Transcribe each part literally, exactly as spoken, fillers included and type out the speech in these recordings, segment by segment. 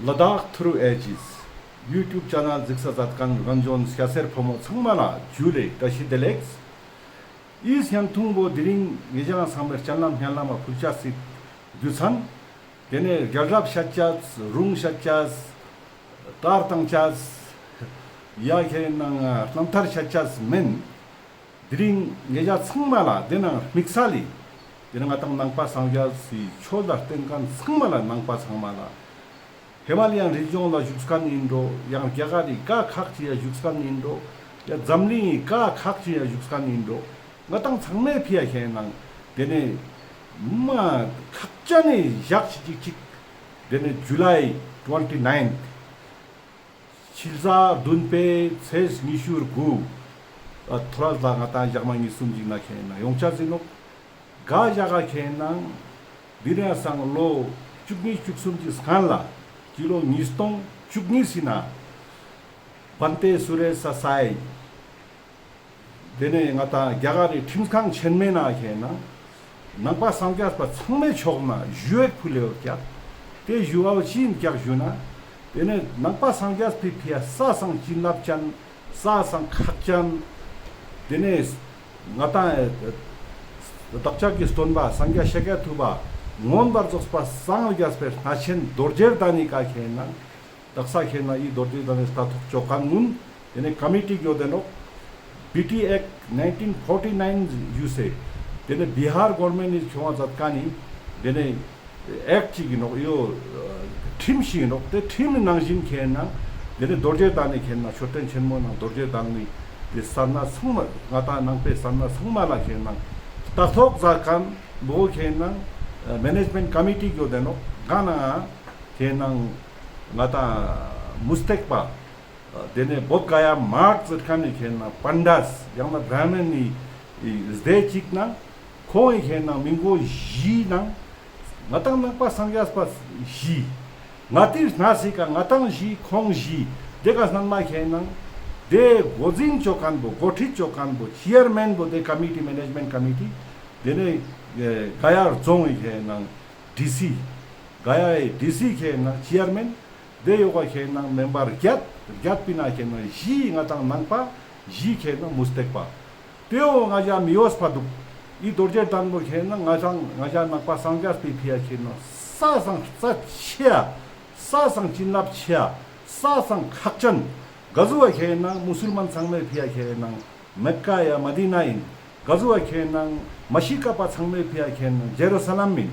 ལ་དྭགས་ཐུརུ་ཨེ་ཇིས་ཡུ་ཊུབ་ཆེ་ནལ་གཟིགས་ས་མཛད་མཁན་རྒན་གཞོན་སྐྱ་སེར་ཕོ་མོ་ཚང་མ་ལ་ཇུ་ལེ་བཀྲ་ཤིས་བདེ་ལེགས། འི་སྙན་ཐུང་བོ་དེ་རིང་ངེད་ཅག་ཚང་མའི་སྤྱན་ལམ་སྙན་ལམ་མ་ཕུལ་ཅེས་སི་རྒྱུ་མཚན། དེ་ནས་རྒྱལ་རབས་བཤད་ཅེས་རུང་བཤད་ཅེས་དར་བཏང་ཅེས་ཡ་ཁེ་ནང་རྣམ་ཐར་བཤད་ཅེས་མེན། དེ་རིང་ངེད་ཅག་ཚང་མ་ལ་དེ་ནང་དམིགས་བསལ་ལི་དེ་ནང་ང་ཏང་ནང་པ་སངས་རྒྱས་སི་ཆོས་ལ་བརྟེན་མཁན་ཚང་མ་ལ་ནང་པ་ཚང་མ་ལ། ཧི་མ་ལ་ཡན་རི་ཇོན་ལ་བཞུགས་མཁན་ཡིན་འགྲོ། ཡང་རྒྱ་གར་རི་ཀ་ཁག་ཅིག་ཡ་བཞུགས་མཁན་ཡིན་འགྲོ། ཡ་འཛམ་གླིང་ངི་ཀ་ཁག་ཅིག་ཡ་བཞུགས་མཁན་ཡིན་འགྲོ། ང་ཏང་ཚང་མའི་ཕི་ཡ་ཁེ་ནང་དེ་ནས་མ་ཁག་ཅན་ནི་ཞག་ཅིག་ཅིག་ཅིག་དེ་ནས་ཇུ་ལའི་ཊུ་ཝེན་ཊི་ནའིན་ཐ་ཕྱི་ཟླ་བདུན་པའི་ཚེས་ཉི་ཤུ་དགུ་ཨ་ཐོ་རས་ལ་ང་ཏང་ཞག་མ་གཉིས་གསུམ་ཅིག་ན་ཁེ་ནང་ཡོང་ཅེས་ཡིན་ནོག་ག་ཞག་ག་ཁེ་ནང་དེ་རིང་སང་ལོ་བཅུ་གཉིས་བཅུ་གསུམ་གྱི་སྔན་ལ་སྤྱི་ལོ་ཉིས་སྟོང་བཅུ་གཉིས་སི་ནང་བན་ཏེ་སུ་རེ་ས་སའི་དེ་ནས་ང་ཏང་རྒྱ་གར་རི་ཁྲིམས་ཁང་ཆེན་མོའི་ནང་ཁེ་ནང་ནང་པ་སངས་རྒྱས་པ་ཚང་མའི་ཕྱོགས་ནས་ཞུ་ཡིག་ཕུལ་ཡོད་ཀྱག་དེ་ཞུ་བ་ཅི་ཡིན་ཀྱག་ཞུ་ན། དེ་ནས་ནང་པ་སངས་རྒྱས་པའི་ཕི་ཡ་ས་སང་བྱིན་རླབས་ཅན། ས་སང་ཁག་ཅན། དེ་ནས་ང་ཏང་བདག་ཅག་གི་སྟོན་པ་སངས་རྒྱས་ཤཱཀྱ་ཐུབ་པ་མངོན་པར་རྫོགས་པ་སངས་རྒྱས་པའི་གནས་ཆེན་རྡོ་རྗེ་གདན་ནི་ཀ་ཁེ་ནང་དག་ས་ཁེ་ནང་འི་རྡོ་རྗེ་གདན་ནི་ལྟ་རྟོག་ཅོ་མཁན་ངུན་དེ་ནས་ཀ་མི་ཊི་གྱོད་དེ་ནོག་བི་ཊི་ཨེཀྚ་ནའིན་ཊིན་ཕོར་ཊི་ནའིན་ཞུས་སེ། དེ་ནས་བི་ཧར་གོར་མེན་ཊ་ནི་ཁྱོང་བ་མཛད་མཁན་ནི་དེ་ནས་ཨེཀྚ་ཅིག་ཡིན་ནོག་ཡོ་ཁྲིམས་ཤིག་ཡིན་ནོག་དེ་ཁྲིམས་ནང་བཞིན་ཁེ་ནང་དེ་ནས་རྡོ་རྗེ་གདན་ནི་ཁེ་ནང་མཆོད་རྟེན་ཆེན་མོ་ནང་རྡོ་རྗེ་གདན་ནི་དེ་ས་ན་ཚང་མ་ང་ཏང་ནང་པའི་ས་ན་ཚང་མ་ལ་ཁེ་ནང་ལྟ་རྟོག་མཛད་མཁན་བོ་ཁེ་ནང་མེ་ནེཇ་མེནཊ་ཀ་མི་ཊི་གྱོད་དེ་ནོག་ག་ནང་ཁེ་ནང་ང་ཏང་མུ་སྟེགས་པ། དེ་ནས་བོདྷ་ག་ཡ་མར་ཊ་ཟེར་མཁན་ནི་ཁེ་ནང་པཎྜི་ཏ་ཡང་ན་བྲ་མིན་ནི་སྡེ་གཅིག་ནང་ཁོང་ངི་ཁེ་ནང་མི་མགོ་བཞི་ནང་ང་ཏང་ནང་པ་སངས་རྒྱས་པ་བཞི། ང་ཏིར་ན་སི་ཀ་ང་ཏང་བཞི་ཁོང་བཞི། དེ་ཀ་སྣན་མ་ཁེ་ནང་དེ་འགོ་འཛིན་ཅོ་མཁན་བོ་འགོ་ཁྲིད་ཅོ་མཁན་བོ་ཅེར་མེན་བོ་དེ་ཀ་མི་ཊི་མེ་ནེཇ་མེནཊ་ཀ་མི་ཊི། དེ་ནས་ག་ཡ་རྫོང་ངི་ཁེ་ནང་ཌི་སི། ག་ཡའི་ཌི་སི་ཁེ་ནང་ཅེར་མེན། དེ་ཡོག་ག་ཁེ་ནང་མེམ་བར་བརྒྱད། བརྒྱད་པི་ནང་ཁེ་ནང་བཞི་ང་ཏང་ནང་པ། བཞི་ཁེ་ནང་མུ་སྟེགས་པ། དེའོ་ང་ཞ་མི་ཡོས་པ་འདུག་འི་རྡོ་རྗེ་གདན་བོ་ཁེ་ནང་ང་ཞ་ང་ཞ་ནང་པ་སངས་རྒྱས་པའི་ཕི་ཡ་ཁེ་ནང་ས་སང་རྩ་ཆེ་ཡ། ས་སང་བྱིན་རླབས་ཆེ་ཡ། ས་སང་ཁག་ཅན། ག་ཟུག་བ་ཁེ་ནང་མུ་སུལ་མན་ཚང་མའི་ཕི་ཡ་ཁེ་ནང་མེ་ཀ་ཡ་མ་དི་ན་ཡིན། ག་ཟུག་བ་ཁེ་ནང་མ་ཤི་ཀ་པ་ཚང་མའི་ཕི་ཡ་ཁེ་ནང་ཇེ་རུ་སཱ་ལམ་ཡིན།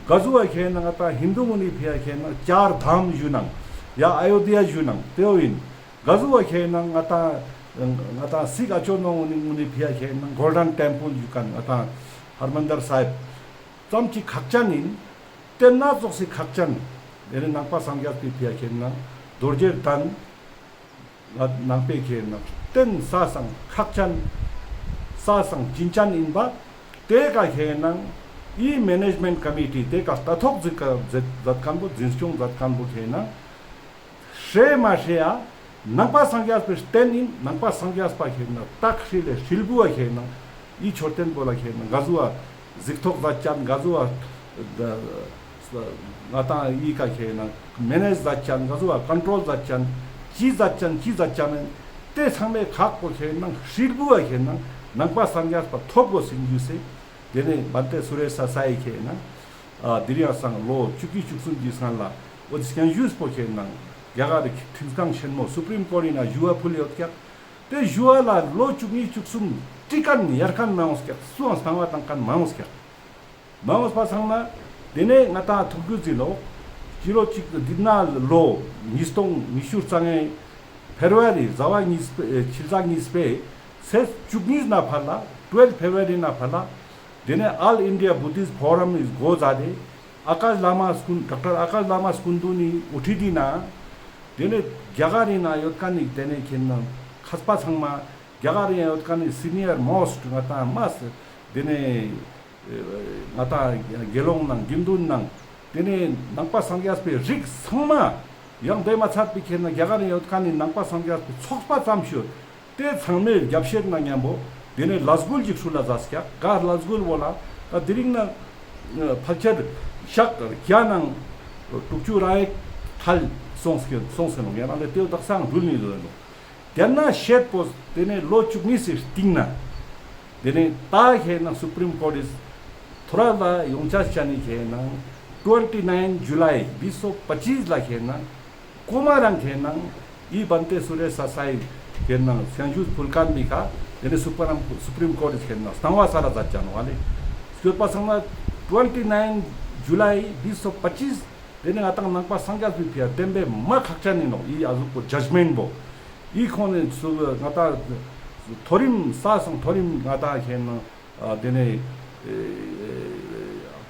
ག་ཟུག་བ་ཁེ་ནང་ང་ཏང་ཧིན་དུ་གུན་ནི་ཕི་ཡ་ཁེ་ནང་ཅར་དྷམ་ཞུ་ནང་ཡ་ཨ་ཡོ་དྷི་ཡ་ཞུ་ནང་དེའོ་ཡིན། ག་ཟུག་བ་ཁེ་ནང་ང་ཏང་ང་ཏང་སིག་ཨ་ཅོ་ནོ་གུན་ནི་གུན་ནི་ཕི་ཡ་ཁེ་ནང་གོལ་ཌན་ཊེམ་པལ་ཞུ་མཁན་ང་ཏང་ཧར་མན་དར་སཱ་ཧིབ་ཙམ་ཅིག་ཁག་ཅན་ཡིན། དེ་ན་ཙོགས་སི་ཁག་ཅན། དེ་ནས་ནང་པ་སངས་རྒྱས་པའི་ཕི་ཡ་ཁེ་ནང་རྡོ་རྗེ་གདན། ང་ནང་པའི་ཁེ་ནང་རྟེན་ས་སང་ཁག་ཅན། ས་སང་བྱིན་ཅན་ཡིན་པ། དེ་ཀ་ཁེ་ནང་འི་མེ་ནེཇ་མེནཊ་ཀ་མི་ཊི་དེ་ཀ་ལྟ་རྟོག་མཛད་མཁན་བོ་འཛིན་སྐྱོང་མཛད་མཁན་བོ་ཁེ་ནང་ཧྲེ་མ་ཧྲེ་ཡ། ནང་པ་སངས་རྒྱས་པའི་རྟེན་ཡིན། ནང་པ་སངས་རྒྱས་པ་ཁེ་ནང་རྟགས་ཧྲིལ་ལེ་ཧྲིལ་བུ་བ་ཁེ་ནང་འི་མཆོད་རྟེན་བོ་ལ་ཁེ་ནང་ག་ཟུག་བ་གཟིགས་རྟོག་མཛད་ཅན། ག་ཟུག་བ་ང་ཏང་འི་ཀ་ཁེ་ནང་མེ་ནེཇ་མཛད་ཅན། ག་ཟུག་བ་ཀོན་ཊོལ་མཛད་ཅན། ཅི་མཛད་ཅན་ཅི་མཛད་ཅན་མེན། དེ་ཚང་མའི་ཁག་པོ་ཁེ་ནང་ཧྲིལ་བུ་བ་ཁེ་ནང་ནང་པ་སངས་རྒྱས་པ་ཐོབ་དགོས་ཟིན་རྒྱུ་སེ། དེ་ནས་བན་ཏེ་སུ་རེ་ས་སའི་ཁེ་ནང་ཨ་དེ་རིང་སང་ལོ་བཅུ་གཅིག་བཅུ་གསུམ་གྱི་སྔན་ལ་འོ་དེ་སྙན་ཞུས་པོ་ཁེ་ནང་རྒྱ་གར་རི་ཁྲིམས་ཁང་ཆེན་མོ་སུ་པྲིམ་ཀོརཊ་ནང་ཞུ་བ་ཕུལ་ཡོད་ཀྱག་དེ་ཞུ་བ་ལ་ལོ་བཅུ་གཉིས་བཅུ་གསུམ་ཏི་ཀན་ཡར་ཁན་མ་འོངས་ཀྱག་སུའང་སྟང་བ་བཏང་ཁན་མ་འོངས་ཀྱག་མ་འོངས་པ་སང་ན་དེ་ནས་ང་ཏང་ཐུགས་རྒྱུ་ཟིན་ལོ། སྤྱི་ལོ་གཅིག་འདི་ན་ལོ་ཉིས་སྟོང་ཉི་ཤུ་རྩ་ལྔའི་ཕེབ་རུ་ཝ་རི་ཟླ་བ་གཉིས་པའི་ཕྱི་ཟླ་གཉིས་པའི་ཚེས་བཅུ་གཉིས་ན་ཕར་ལ་ཊུ་ཝེལ་ཕེབ་རུ་ཝ་རི་ན་ཕར་ལ། དེ་ནས་ཨོལ་ཨིན་ཌི་ཡ་བུ་དིསྚ་ཕོ་རམ་ནི་འགོ་མཛད་དེ་ཨ་ཀཱཤ་བླ་མ་སྐུ་ཌོག་ཊར་ཨ་ཀཱཤ་བླ་མ་སྐུ་མདུན་ནི་དབུ་ཁྲིད་དི་ནང་དེ་ནས་རྒྱ་གར་རི་ནང་ཡོད་ཁན་ནི་དེ་ནས་ཁེ་ནང་མཁས་པ་ཚང་མ་རྒྱ་གར་རི་ནང་ཡོད་ཁན་ནི་སི་ནི་ཡར་མོསཊ་ང་ཏང་མ་སི་དེ་ནས་ང་ཏང་དགེ་སློང་ནང་དགེ་འདུན་ནང་དེ་ནས་ནང་པ་སངས་རྒྱས་པའི་རིགས་ཚང་མ་ཡང་དེ་མ་ཚད་པའི་ཁེ་ནང་རྒྱ་གར་རི་ནང་ཡོད་ཁན་ནི་ནང་པ་སངས་རྒྱས་པའི་ཚོགས་པ་ཙམ་ཞིག་ཡོད། དེ་ཚང་མའི་རྒྱབ་བཤེར་ནང་མཉམ་པོ་དེ་ནས་ལས་འགུལ་ཅིག་ཧྲུལ་ལ་མཛད་ཀྱག་ག་ལས་འགུལ་བོ་ལ་ད་དེ་རིང་ན་ཕལ་ཆེར་ཞག་བརྒྱ་ནང་དྲུག་ཅུ་རེ་ཐམ་ ཁལ་སོང་སེ་སོང་སེ་ནོག་ཡང་ན་ལེ་ཏེའོ་དག་སང་རུལ་ནི་ལོ་ནོག། ཏེ་ན་ཤེད་པོ་ཏེ་ནེ་ལོ་བཅུ་གཉིས་སི་སྟིང་ནེ་ཏེ་ནེ་ད་ཁེ་ན་སུ་པྲིམ་ཀོརཊ་ཨིས་ཐོ་རེ་ལ་ཡོང་ཆ་ཅན་ནི་ཁེ་ན་ཊུ་ཝེན་ཊི་ནའིན་ཇུ་ལའི་བིས་སོ་པ་ཅིས་ལ་ཁེ་ན་ཀོ་མ་རང་ཁེ་ན་ཨི་བན་ཏེ་སུ་རེ་ས་སའི་ཁེ་ན་སྙན་ཞུ་ཕུལ་ཁན་ནི་ཀ་ཏེ་ནེ་སུ་པྲིམ་སུ་པྲིམ་ཀོརཊ་ཨིས་ཁེ་ན་སྟང་བ་ས་ལ་ཛད་ཅན་ནོག་ལེ། སྐྱོད་པ་སང་ན་ཊུ་ཝེན་ཊི་ནའིན་ཇུ་ལའི་བིས་སོ་པ་ཅིས་ཏེ་ནེ་ང་དང་ནང་པ་སངས་རྒྱས་པའི་ཕི་ཡ་ཏེན་པེ་མ་ཁག་ཅན་ཨིན་ནོག། ཨི་ཨ་ཟུག་པོ་ཇཇ་མེནཊ་པོ་ཨི་ཁོང་ནེ་སུ་ང་དང་མཐོ་རིམ་ས་སང་མཐོ་རིམ་ང་དང་ཁེ་ན་ཨ་ཏེ་ནེ་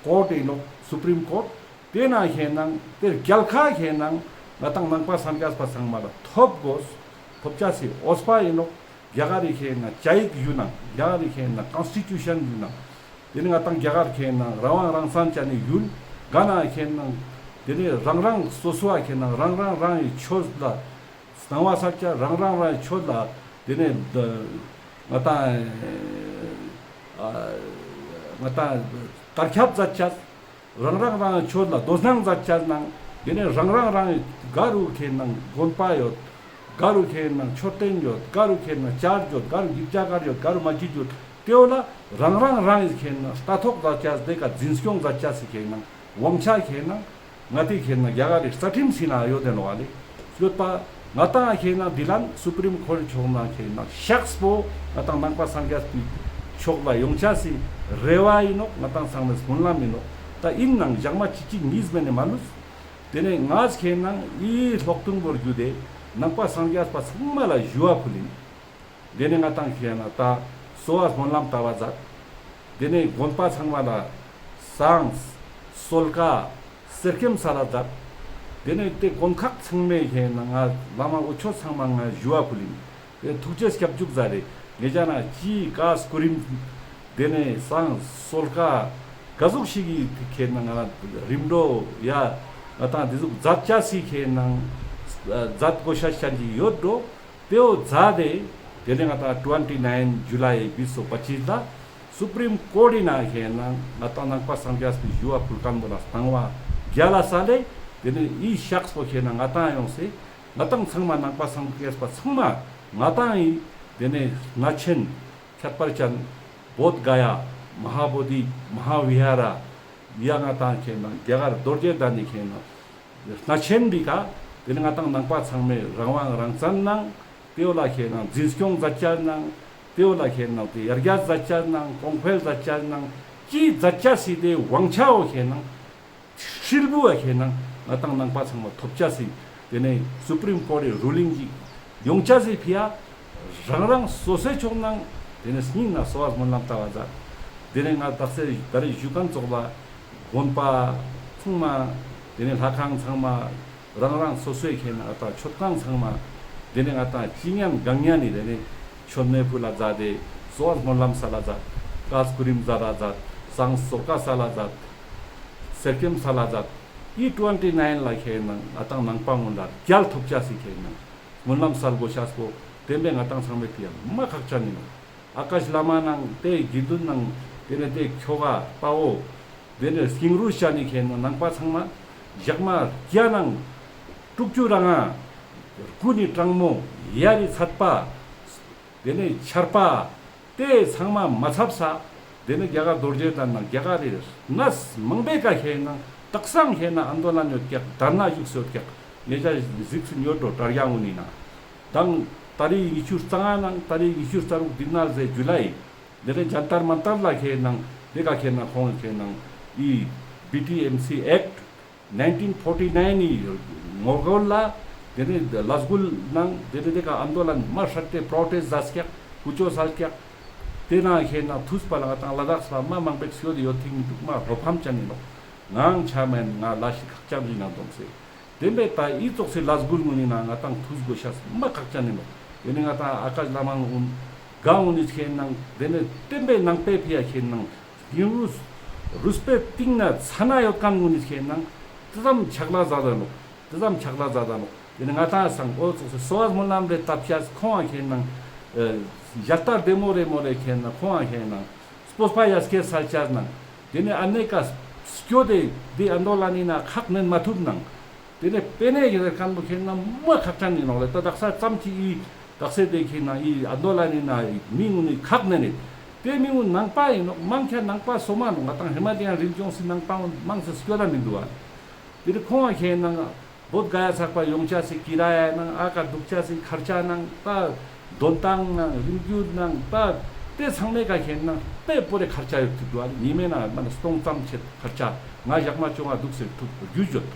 ཀོརཊ་ཨིན་ནོག། སུ་པྲིམ་ཀོརཊ། ཏེ་ན་ཁེ་ན་ཏེ་རྒྱལ་ཁ་ཁེ་ན་ང་དང་ནང་པ་སངས་རྒྱས་པ་ཚང་མ་ལ་ཐོབ་གོས། ཐོབ་ཅེས་སི་འོས་པ་ཨིན་ནོག། རྒྱ་གར་རི་ཁེ་ན་བཅའ་ཡིག་ཞུ་ནང་རྒྱ་གར་རི་ཁེ་ན་ཀོན་སི་ཊུ་ཤན་ཞུ་ནང་ཏེ་ནེ་ང་དང་རྒྱ་གར་ཁེ་ན་རང་དབང་རང་བཙན་ཅན་ནི་ཡུལ་ག་ན་ཁེ་ན་ཏེ་ནེ་རང་རང་སོ་སོ་བ་ཁེ་ན་རང་རང་རང་གི་ཆོས་ལ་སྣང་བ་ས་ཆ་རང་རང་རང་གི་ཆོས་ལ་ཏེ་ནེ་ང་དང་ཨ་ང་དང་དར་ཁྱབ་ཛད་ཅེས། རང་རང་རང་ཆོས་ལ་དོ་སྣང་ཛད་ཅེས་ནང་ཏེ་ནེ་རང་རང་རང་ག་རུ་ཁེ་ན་དགོན་པ་ཡོད། ག་རུ་ཁེ་ན་མཆོད་རྟེན་ཡོད། ག་རུ་ཁེ་ན་ཅར་ཡོད། ག་རུ་གིར་ཇ་གར་ཡོད། ག་རུ་མ་ཇིད་ཡོད། ཏེའོ་ལ་རང་རང་རང་ཁེ་ན་ལྟ་རྟོག་ཛད་ཅེས་ཏེ་ཀ་འཛིན་སྐྱོང་ཛད་ཅེས་སི་ཁེ་ན་དབང་ཆ་ཁེ་ན་ང་ཏི་ཁེ་ན་རྒྱ་གར་རི་རྩ་ཁྲིམས་སི་ནང་ཡོད་དེ་ནོག་ལེ། ཡོད་པ་ང་དང་ཁེ་ན་འི་ལན་སུ་པྲིམ་ཀོརཊ་ཕྱོགས་ནེ་ཁེ་ན་ཤགས་པོ་ང་དང་ནང་པ་སངས་རྒྱས་པའི་ཕྱོགས་ལ་ཡོང་ཅེས་སི་རེ་བ་ཨིན་ནོག། ང་དང་ཚང་མའི་སྨོན་ལམ་ཨིན་ནོག། ད་ཨིན་ནང་ཞག་མ་ཅིག་ཅིག་གཉིས་མེད་ནེ་མ་ལུས། ཏེ་ནེ་ངས་ཁེ་ན་འི་ལོག་ཐུང་བོར་རྒྱུད་དེ་ནང་པ་སངས་རྒྱས་པ་ཚང་མ་ལ་ཞུ་བ་ཕུལ་ཨིན། ཏེ་ནེ་ང་དང་ཁེ་ན་ད་གསོལ་བ་སྨོན་ལམ་བཏབ་པ་ཛད། ཏེ་ནེ་དགོན་པ་ཚང་མ་ལ་བསངས་གསོལ་ཁ་གསེར་སྐྱེམས་སལ་ལ་ཛད། ཏེ་ནེ་ཏེ་དགོན་ཁག་ཚང་མའི་ཁེ་ན་ང་བླ་མ་འོ་ཆོས་ཚང་མ་ང་ཞུ་བ་ཕུལ་ཨིན། ཏེ་ཐུགས་རྗེ་སྐྱབས་འཇུག་ཛད་དེ་ངེད་ཅག་ན་ཅི་ཀ་སྐུ་རིམ་ཏེ་ནེ་བསངས་གསོལ་ཁ་ག་ཟུག་ཞིག་གི་ཁེ་ན་ང་རིམ་གྲོ་ཡ་ང་དང་འི་ཟུག་ཛད་ཅེས་སི་ཁེ་ན་ཛད་གོས་ཤེས་ཅན་ཅིག་ཡོད་འགྲོ། ཏེའོ་ཛད་དེ་ཏེ་ནེ་ང་དང་ཊུ་ཝེན་ཊི་ནའིན་ཇུ་ལའི་བིས་སོ་པ་ཅིས་ལ་སུ་པྲིམ་ཀོརཊ་ཨིན་ན་ཁེ་ན་ང་དང་ནང་པ་སངས་རྒྱས་པའི་ཞུ་བ་ཕུལ་ཁན་བོ་ལ་སྣང་བ་རྒྱལ་ལ་ས་ལེ། ཏེ་ནེ་འི་ཤགས་པོ་ཁེ་ན་ང་དང་ཡོང་སེ་ང་དང་ཚང་མ་ནང་པ་སངས་རྒྱས་པ་ཚང་མ་ང་དང་ཨིན། ཏེ་ནེ་གནས་ཆེན་ཁྱད་པར་ཅན་བོདྷ་ག་ཡ་མ་ཧཱ་བོ་དྷི་མ་ཧཱ་བི་ཧཱར་ཡ་ང་དང་ཁེ་ན་རྒྱ་གར་རྡོ་རྗེ་གདན་ནི་ཁེ་ན་གནས་ཆེན་པོའི་ཀ་ཏེ་ནེ་ང་དང་ནང་པ་ཚང་མའི་རང་དབང་རང་བཙན་ནང་ཏེའོ་ལ་ཁེ་ན་འཛིན་སྐྱོང་ཛད་ཅེས་ནང་ཏེའོ་ལ་ཁེ་ན་ཏེ་ཡར་རྒྱས་ཛད་ཅེས་ནང་གོང་འཕེལ་ཛད་ཅེས་ནང་ཅི་ཛད་ཅེས་སི་ཏེ་དབང་ཆའོ་ཁེ་ན་ཧྲིལ་བུ་བ་ཁེ་ན་ང་དང་ནང་པ་ཚང་མ་ཐོབ་ཅེས་སི་ཏེ་ནེ་སུ་པྲིམ་ཀོརཊ་རུ་ལིང་ཅིག་ཡོང་ཅེས་སི་ཕི་ཡ་རང་རང་སོ་སོའི་ཕྱོགས་ནང་ཏེ་ནེ་སྙིང་ནེ་གསོལ་བ་སྨོན་ལམ་བཏབ་པ་ཛད། ཏེ་ནེ་ང་དག་ས་ད་རེས་ཞུ་ཁན་ཙོགས་ལ་དགོན་པ་ཚང་མ་ཏེ་ནེ་ལྷ་ཁང་ཚང་མ་རང་རང་སོ་སོའི་ཁེ་ན་ང་དང་མཆོད་ཁང་ཚང་མ་ཏེ་ནེ་ང་དང་ཅི་ཉན་གང་ཉན་ནི་ཏེ་ནེ་མཆོད་མེ་ཕུལ་ལ་ཛད་དེ་གསོལ་བ་སྨོན་ལམ་སལ་ལ་ཛད། ཀ་སྐུ་རིམ་སལ་ལ་ཛད། བསངས་གསོལ་ཁ་སལ་ལ་ཛད། གསེར་སྐྱེམས་སལ་ལ་ཛད། འི་ཊུ་ཝེན་ཊི་ནའིན་ལ་ཁེ་ན་ང་དང་ནང་པ་ངུན་ལ་རྒྱལ་ཐོབ་ཅེས་སི་ཁེ་ན་སྨོན་ལམ་སལ་གོས་ཤེས་པོ་ཏེན་པེ་ང་དང་ཚང་མའི་ཕི་ཡ་མ་ཁག་ཅན་ཨིན་ནོག། ཨ་ཀཤ་བླ་མ་ནང་ཏེ་དགེ་འདུན་ནང་ཏེ་ནེ་ཏེ་ཁྱོ་ག་དཔའ་བོ་ཏེ་ནེ་སྙིང་རུས་ཅན་ནི་ཁེ་ན་ནང་པ་ཚང་མ་ཞག་མ་བརྒྱ་ནང་དྲུག་ཅུ་རེ་ལྔ་དགུ་ནི་གྲང་མོ་ཡ་རི་ཚད་པ་ཏེ་ནེ་ཆར་པ་ཏེ་ཚང་མ་མ་ཚབ་ས་ཏེ་ནེ་རྒྱ་གར་རྡོ་རྗེ་གདན་ནང་རྒྱ་གར་རི་གནས་མང་པོའི་ཀ་ཁེ་ན་དག་སང་ཁེ་ན་ཨན་དོ་ལན་ཡོད་ཀྱག། དར་ན་ཞུགས་ཡོད་ཀྱག། ངེད་ཅག་གཟིགས་སུ་ཡོད་འགྲོ་དྲ་རྒྱ་ངུན་ནི་ནང་། དང་ད་རེས་ཉི་ཤུ་རྩ་ལྔ་ནང་ད་རེས་ཉི་ཤུ་རྩ་དྲུག་འདི་ནང་ཟེར་ཇུ་ལའི་ཏེ་ནེ་ཇན་ཏར་མན་ཏར་ལ་ཁེ་ན་ཏེ་ཀ་ཁེ་ན་ཁོང་ཁེ་ན་འི་བི་ཊི་ཨེམ་སི་ཨེཀཊ་ནཱའིན་ཊིན་ཕོར་ཊི་ནཱའིན་ནི་ངོ་རྒོལ་ལ་ཏེ་ནེ་ལས་འགུལ་ནང་ཏེ་ནེ་ཏེ་ཀ་ཨན་དོ་ལན་མ་ཧྲ་ཏེ་པྲོ་ཊེསཊ་ཛད་ཀྱག། ཀུ་ཅོ་ཛད་ཀྱག། ཏེ་ནེ་ཁེ་ན་ཐུགས་པ་ལ་ང་དང་ལ་དྭགས་ལ་མ་མང་པོ་ཞིག་ཡོད་ཐིང་མི་དུག། མ་བློ་ཕམ་ཅན་ཨིན་ནོག། ངའང་ཆ་མེན་ང་ལ་ཞིག་ཁག་ཅན་ཨིན་ན་དོམ་སེ། ཏེན་པེ་ད་འི་ཙོགས་སི་ལས་འགུལ་ངུན་ནི་ནང་ང་དང་ཐུགས་གོས་ཤེས་མ་ཁག་ཅན་ཨིན་ནོག། ཏེ་ནེ་ང་དང་ཨ་ཀཤ་བླ་མ་ངུན་ག་ངུན་ནི་ཁེ་ན་ཏེ་ནེ་ཏེན་པེ་ནང་པའི་ཕི་ཡ་ཁེ་ན་སྙིང་རུས་རུས་པའི་གཏིང་ནེ་ཚ་ན་ཡོད་ཁན་ངུན་ནི་ཁེ་ན་ཏེ་ཙམ་ཆག་ལས་ཛད་ད་ནོག། ཏེ་ཙམ་ཆག་ལས་ཛད་ད་ནོག། ཏེ་ནེ་ང་དང་སང་འོ་ཙོགས་སི་གསོལ་བ་སྨོན་ལམ་རེ་བཏབ་ཤེས་ཁོང་ང་ཁེ་ན་ཨ་ཞལ་ཏ་བདེ་མོ་རེ་མོ་རེ་ཁེ་ན་ཁོང་ང་ཁེ་ན་སྤོབས་པ་ཡ་སྐྱེད་སལ་ཅེས་ནང་ཏེ་ནེ་ཨ་ནེ་ཀ་སྐྱོད་དེ་འི་ཨན་དོ་ལན་ནི་ནང་ཁག་ནེན་མ་ཐུབ་ནང་། དེ་ནས་པེ་ནེ་ཡི་ཟེར་མཁན་པོ་ཁེན་ན་མ་ཁག་ཅན་ཡིན་ནོག་ལེ། ད་དག་ས་ཙམ་གྱི་ཨི་དག་ས་དེ་ཁེན་ན་ཨི་ཨན་དོ་ལན་ཡིན་ན་མི་ངུ་ནི་ཁག་ནས་རེད། དེ་མི་ངུ་ནང་པ་ཡིན་ནོག། མང་ཆེ་ནང་པ་སོ་མ་ནོག། ང་དང་ཧི་མ་ལ་ཡན་རི་ལི་ཇོན་སི་ནང་པ་མང་ཆེ་སྐྱོད་ལ་མི་འདུག་ཨ། དེ་རིང་ཁོང་ང་ཁེན་ན་བོད་ག་ཡ་ཚག་པ་ཡོང་ཆ་སི་ཀི་ར་ཡ་ནང་ཨ་ཀ་འདུག་ཆ་སི་ཁར་ཆ་ནང་ད་དོན་ཏང་ནང་རིམ་རྒྱུད་ནང་ད་དེ་ཚང་མའི་ཀ་ཁེན་ན་དཔེ་པོ་རེ་ཁར་ཆ་ཡོད་ཐུབ་འདུག་ཨ། ཉི་མའི་ནང་མ་ན་སྟོང་ཙམ་ཆེད་ཁར་ཆ་ང་ཞག་མ་བཅོ་ལྔ་འདུག་ཟེར་ཐུབ་རྒྱུ་བརྗོད།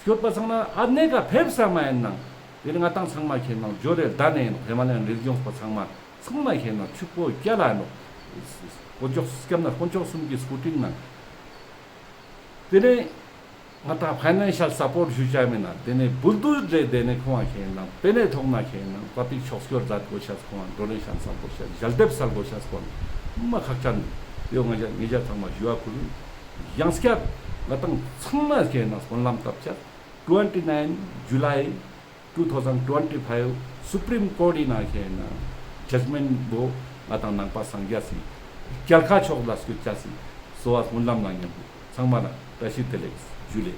སྐྱོད་པ་ཚང་མ་ཨ་ནེ་ཀ་ཕེབས་ས་མ་ཡིན་ནང་། དེ་ནི་ང་དང་ཚང་མ་ཁེན་ན་འབྱོར་རེ་ད་ནས་ཡིན་ནོག། ཧི་མ་ལ་ཡན་རི་ལི་ཇོན་སི་པ་ཚང་མ་ཚང་མ་ཁེན་ན་ཕྱུག་པོ་རྒྱལ་ལ་ཡིན་ནོག། དཀོན་མཆོག་སྐྱབས་གནས་དཀོན་མཆོག་གསུམ་གྱི་སྐུ་དྲིན་ནང་། དེ་ནས་ང་དང་ཕའི་ནན་ཤལ་སཔོར་ཞུ་བྱ་མེད་ན་དེ་ནས་བུལ་དུ་རེ་དེ་ནས་ཁོང་ང་ཁེན་ན་པེ་ནེ་ཐོག་ན་ཁེན་ན་ཀ་པིག་ཕྱོགས་སྐྱོར་མཛད་དགོས་ཤེས། ཁོང་ང་བགྲོ་གླེང་ཤན་སལ་དགོས་ཤེས། ཞལ་འདེབས་སལ་དགོས་ཤེས་སྐོར་མ་ཁག་ཅན་ཡོད། ང་ཅག་ངེད་ཅག་ཚང་མ་ཞུ་བ་ཁུར་ཡང་སྐྱར་ང་དང་ཚང་མ་ཁེན་ན་སྨོན་ལམ་བཏབ་ཆ། twenty nine July two thousand twenty five Supreme Court ཡིན་ན་ཁེན་ན་ཇཇ་མེན་པོ་ང་དང་ནང་པ་སངས་རྒྱས་སི་རྒྱལ་ཁ་ཕྱོགས་ལ་སྐྱོད་ཆ་སི་སོ་བ་སྨོན་ལམ་ནང་མཉམ་པོ་ཚང་མ་ལ་བཀྲ་ཤིས་བདེ་ལེགས། ཇུ་ལེ།